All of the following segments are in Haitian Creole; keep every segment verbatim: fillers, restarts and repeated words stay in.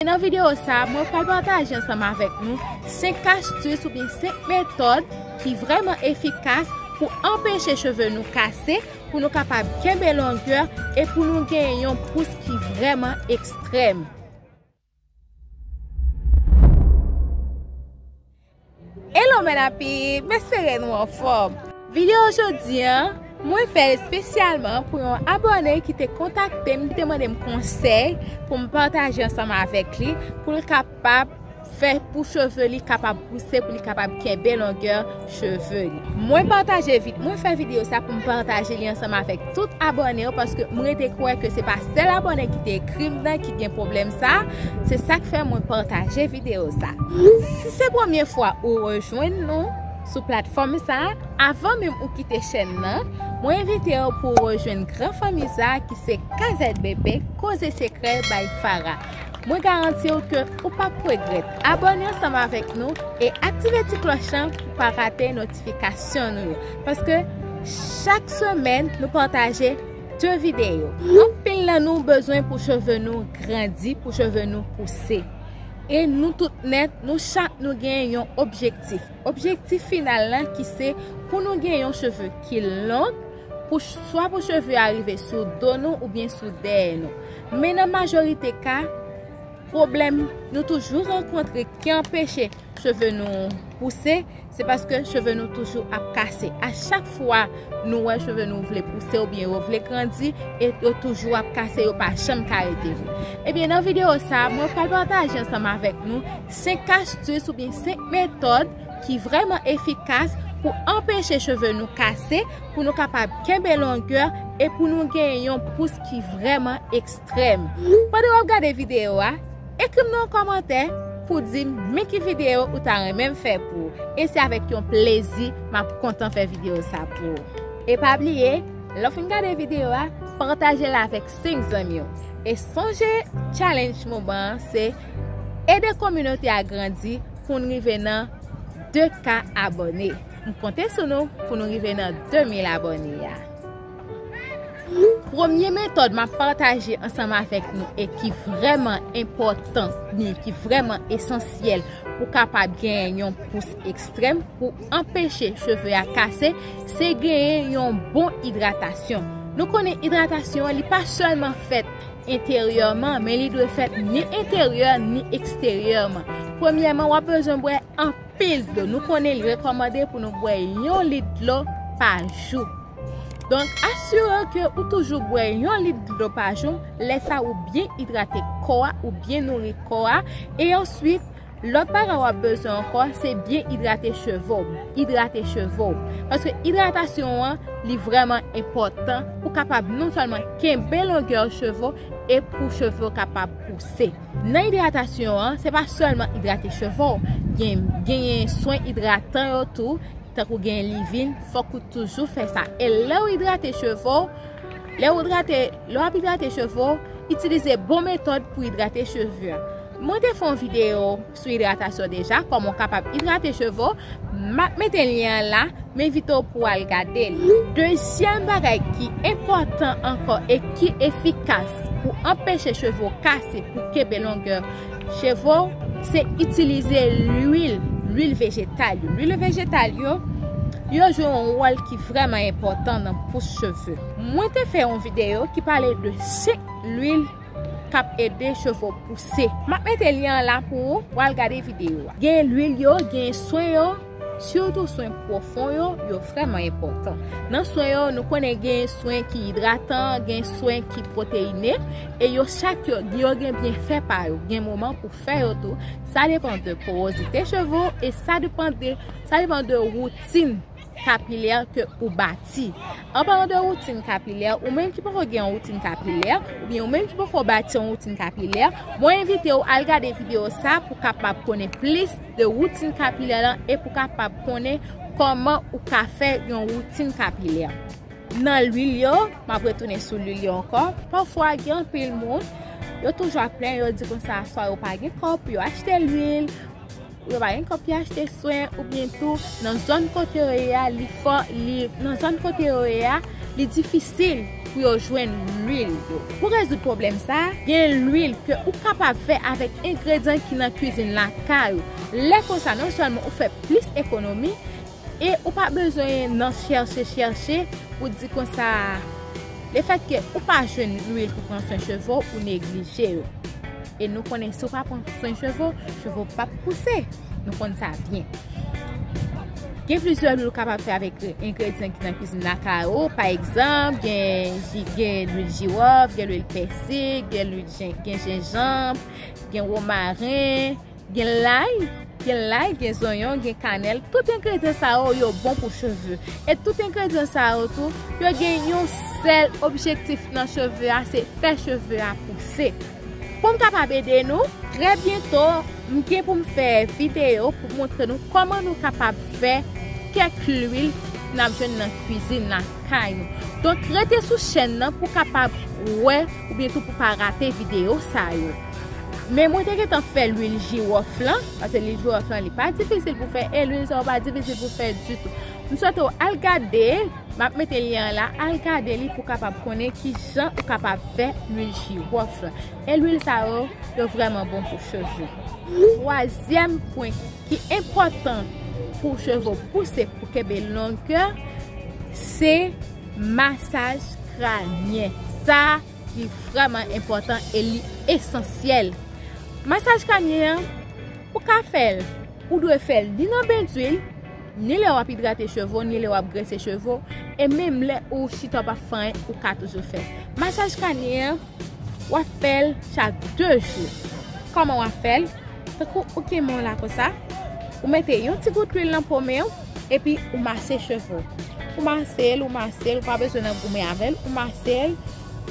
Nan videyo sa, mwen pral pataje ansanm avèk nou senk astis oubyen senk metòd ki vrèman efikas pou anpeche cheve nou kase, pou nou kapab kenbe longè e pou nou genyen yon pous ki vrèman ekstrèm. Hello mènapi, m espere nou anfòm. Videyo jodi a, mwen fè l espesyalman pou yon abòne ki te kontakte m, ki te mande m konsèy pou m pataje ansanm avèk li, pou l kapab fè pou cheve li kapab pouse, pou li kapab kenbe longè cheve li. Mwen pataje vid-, mwen fè videyo sa pou m pataje li ansanm avèk tout abòne yo, paske m rete kwè ke se pa sèl abòne ki te ekri m nan ki gen pwoblèm sa. Se sa k fè mwen pataje videyo sa. Si se premye fwa ou rejwenn nou sou platfòm sa, avan menm ou kite chèn nan, mwen envite w pou w rejwenn gran fanmi sa ki se K Z B P, Koze Sekrè by Farah. Mwen garanti w ke ou p ap regrèt. Abòne ansanm avèk nou e aktive ti klòch lan pou w pa rate notifikasyon nou yo. Paske chak semèn, nou pataje de videyo. Anpil nan nou bezwen pou cheve nou grandi, pou cheve nou pouse. E nou tout nèt, nou chak nou gen yon objektif. Objektif final lan ki se pou nou gen yon cheve ki long, pou ch-, swa pou cheve a rive sou do nou oubyen sou dèyè nou. Men nan majorite ka, pwoblèm nou toujou rankontre ki anpeche cheve nou pouse, se paske cheve nou toujou ap kase. A chak fwa nou wè cheve nou vle pouse oubyen yo vle grandi, e yo toujou ap kase, yo pa janm ka rete vre. Ebyen, nan videyo sa, mwen pral pataje ansanm avèk nou senk astis oubyen senk metòd ki vrèman efikas pou anpeche cheve nou kase, pou nou kapab kenbe longè e pou nou genyen yon pous ki vrèman ekstrèm. Pandan w ap gade videyo a, ekri m nan yon kòmantè pou di m men ki videyo ou ta renmen m fè pou ou. E se avèk yon plezi m ap kontan fè videyo sa pou ou. E pa bliye, lè w fin gade videyo a, pataje l avèk senk zanmi w. E sonje, challenge moman an se ede kominote a grandi pou n rive nan de ka abòne. M konte sou nou pou nou rive nan de mil abòne a. Premye metòd m ap pataje ansanm avèk nou e ki vrèman enpòtan, oubyen ki vrèman esansyèl pou kapab genyen yon pous ekstrèm pou anpeche cheve a kase, se genyen yon bon idratasyon. Nou konnen idratasyon an, li pa sèlman fèt enteryèman, men li dwe fèt ni enteryè ni eksteryèman. Premyèman, w ap bezwen bwè anpil dlo. Nou konnen li rekòmande pou nou bwè yon lit dlo pa jou. Donk, asire ke ou toujou bwè yon lit dlo pa jou. Lè sa, ou byen idrate kò a, ou byen nouri kò a. E answit, lòt bagay w ap bezwen ankò, se byen idrate cheve w. Idrate cheve w. Paske idratasyon an, li vrèman enpòtan pou kapab non sèlman kenbe longè cheve w e pou cheve w kapab pouse. Nan idratasyon an, se pa sèlman idrate cheve w. Gen, genyen swen idratan yo tou, tankou gen livin, fòk ou toujou fè sa. E lè w idrate cheve w, lè w idrate, lè w ap idrate cheve w, itilize bon metòd pou idrate cheve a. Mwen te fè yon videyo sou idratasyon deja, kòman w kapab idrate cheve w. M ap mete lyen an la, m envite w pou w al gade l. Dezyèm bagay ki enpòtan ankò e ki efikas pou anpeche cheve w kase, pou kenbe longè cheve w, se itilize lwil, lwil vejetal yo. Lwil vejetal yo, yo jwe yon wòl ki vrèman enpòtan nan pous cheve. Mwen te fè yon videyo ki pale de senk lwil k ap ede cheve w pouse. M ap mete lyen an la pou ou, w al gade videyo a. Gen lwil yo, gen swen yo, sitou swen pwofon yo, yo vrèman enpòtan. Nan swen yo, nou konnen gen swen ki idratan, gen swen ki pwoteyine, e yo chak yo, yo gen byenfè pa yo. Gen moman pou fè yo tou. Sa depann de porozite cheve w e sa depann de, sa depann de woutin kapilè ke ou bati. An palan de woutin kapilè, ou menm ki poko gen yon woutin kapilè, oubyen ou menm ki poko bati yon woutin kapilè, mwen envite w al gade videyo sa pou kapab konnen plis de woutin kapilè lan e pou kapab konnen kòman ou ka fè yon woutin kapilè. Nan lwil yo, m ap retounen sou lwil yo ankò. Pafwa, gen anpil moun, yo toujou ap plenyen, yo di konsa, swa yo pa gen kòb pou yo achte lwil, yo pa gen kòb pou yo achte swen, oubyen tou, nan zòn kote yo ye a, li fò, li, nan zòn kote yo ye a, li difisil pou yo jwenn lwil yo. Pou rezoud pwoblèm sa a, gen lwil ke ou kapab fè avèk engredyan ki nan kwizin lakay ou. Lè konsa, non sèlman ou fè plis ekonomi, e ou pa bezwen nan chèche, chèche pou di konsa, lefètke ou pa jwenn lwil pou pran swen cheve w, ou neglije yo. E nou konnen si w pa pran swen cheve w, cheve w p ap pouse. Nou konn sa byen. Gen plizyè lwil ou kapab fè avèk engredyan ki nan kwizin lakay ou. Pa egzanp, gen ji-, gen lwil jiwòf, gen lwil pèsi, gen lwil jen-, gen jenjanm, gen womaren, gen lay, gen lay, gen zonyon, gen kanèl. Tout engredyan sa yo, yo bon pou cheve. E tout engredyan sa yo tou, yo gen yon sèl objektif nan cheve a, se fè cheve a pouse. Pou m kapab ede nou, trè byento, m gen pou m fè videyo pou montre nou kòman nou kapab fè kèk lwil n ap jwenn nan kwizin lakay nou. Donk, rete sou chèn nan pou w kapab wè oubyen tou pou w pa rate videyo sa yo. Men mwen te gentan fè lwil jiwòf lan, paske lwil jiwòf lan, li pa difisil pou fè, e lwil sa yo pa difisil pou fè ditou. M swete w al gade, m ap mete lyen an la, al gade li pou w kapab konnen kijan ou kapab fè lwil jiwòf lan. E lwil sa yo, yo vrèman bon pou cheve. Twazyèm pwen ki enpòtan pou cheve w pouse, pou kenbe longè, se masaj kranyen. Sa, li vrèman enpòtan e li esansyèl. Masaj kranyen an, ou ka fè l, ou dwe fè l ni nan ben dwil, ni lè w ap idrate cheve w, ni lè w ap grese cheve w, e menm lè ou chita w p ap fè anyen, ou ka toujou fè l. Masaj kranyen an, w ap fè l chak de jou. Kòman w ap fè l? Tankou ou gen men w la konsa, ou mete yon ti gout lwil nan po men w, epi ou mase cheve w. Ou mase l, ou mase l, ou pa bezwen nan goumen avè l, ou mase l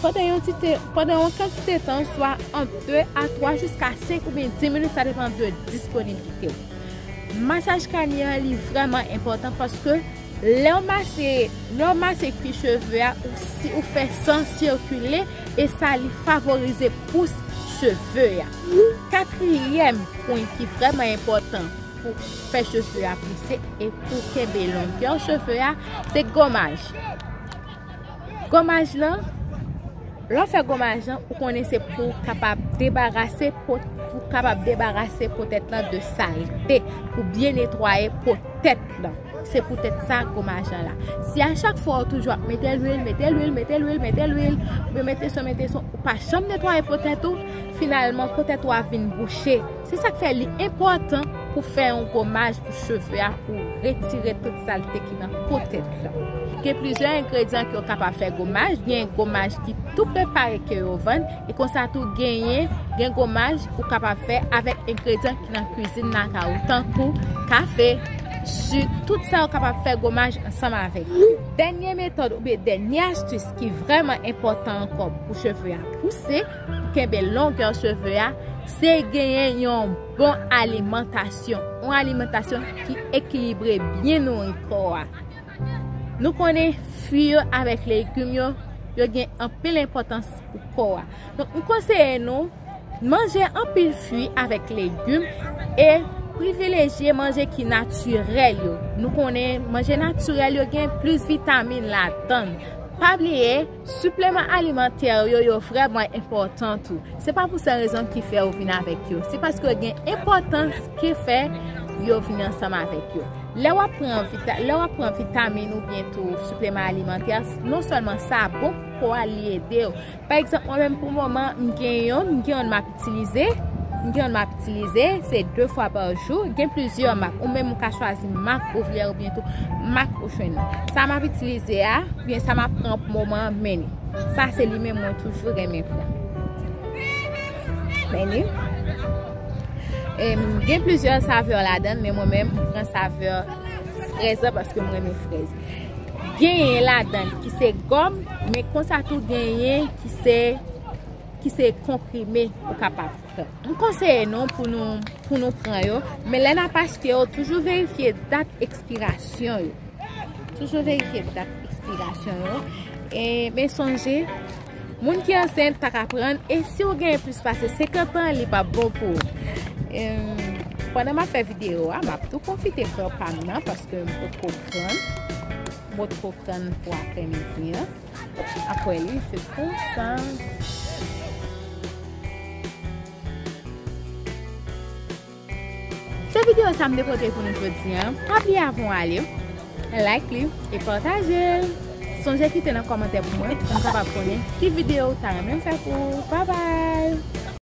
pandan yon ti te-, pandan yon kantite tan, swa ant de a twa jiska senk oubyen dis minit, sa depann de disponiblite w. Masaj kranyen an, li vrèman enpòtan paske lè w mase, lè w mase kwi cheve a, ou si-, ou fè san sikile e sa li favorize pous cheve a. Katriyèm pwen ki vrèman enpòtan pou fè cheve a pouse e pou kenbe longè cheve a, se gomaj. Gomaj lan, lè w fè gomaj lan, ou konnen se pou w kapab debarase po, pou w kapab debarase po tèt lan de salte, pou byen netwaye po tèt lan. Se poutèt sa gomaj lan la. Si a chak fwa ou toujou ap mete lwil, mete lwil, mete lwil, mete lwil, oubyen mete son, mete son, ou pa janm netwaye po tèt ou, finalman po tèt ou a vin bouche. Se sa k fè li enpòtan pou fè yon gomaj pou cheve a, pou retire tout salte ki nan po tèt lan. Gen plizyè engredyan ki yo kapab fè gomaj. Gen gomaj ki tou prepare ke yo vann, e konsa tou genyen, gen gomaj ou kapab fè avèk engredyan ki nan kwizin lakay ou, tankou kafe, sik, tout sa yo kapab fè gomaj ansanm avèk. Dènye metòd oubyen dènye astis ki vrèman enpòtan ankò pou cheve a pouse, pou kenbe longè cheve a, se genyen yon bon alimantasyon. Yon alimantasyon ki ekilibre, byen nouri kò a. Nou konnen fwi yo avèk legim yo, yo gen anpil enpòtans pou kò a. Donk, m konseye nou manje anpil fwi avèk legim e privilejye manje ki natirèl yo. Nou konnen manje natirèl yo gen plis vitamin ladan l. Pa bliye, sipleman alimantè yo, yo vrèman enpòtan tou. Se pa pou sèl rezon ki fè yo vin avèk yo. Se paske gen enpòtans ki fè yo vin ansanm avèk yo. Lè w ap pran vita-, lè w ap pran vitamin oubyen tou sipleman alimantè, non sèlman sa bon pou kò a, li ede w. Pa egzanp, mwen menm pou moman, m gen yonn, m gen yonn m ap itilize, m gen yonn m ap itilize, se de fwa pa jou, gen plizyè mak. Ou menm ou ka chwazi mak ou vle oubyen tou mak ou jwenn nan. Sa m ap itilize a, oubyen sa m ap pran pou moman an, men li. Sa se li menm mwen toujou renmen pran. Men li. Em, gen plizyè savè ladan l, men mwen menm, m pran savè frèz la paske m renmen frèz. Genyen ladan l ki se gòm, men konsa tou genyen ki se, ki se konprime ou kapab pran. M konseye nou pou nou, pou nou pran yo, men lè n ap achte yo, toujou verifye dat ekspirasyon yo. Toujou verifye dat ekspirasyon yo. E, men sonje, moun ki ansent pa ka pran, e si w genyen plis pase senkant an, li p ap bon pou ou. Em, pandan m ap fè videyo a, m ap tou pwofite pran pa m nan, paske m potko pran. M potko pran pou aprèmidi an. Apre li, se konsa. Se videyo sa m te pote pou nou jodi a. Pa bliye avan w ale, like li e pataje l. Sonje kite nan kòmantè pou mwen, pou m kapab konnen ki videyo ou ta renmen m fè pou ou. Babay!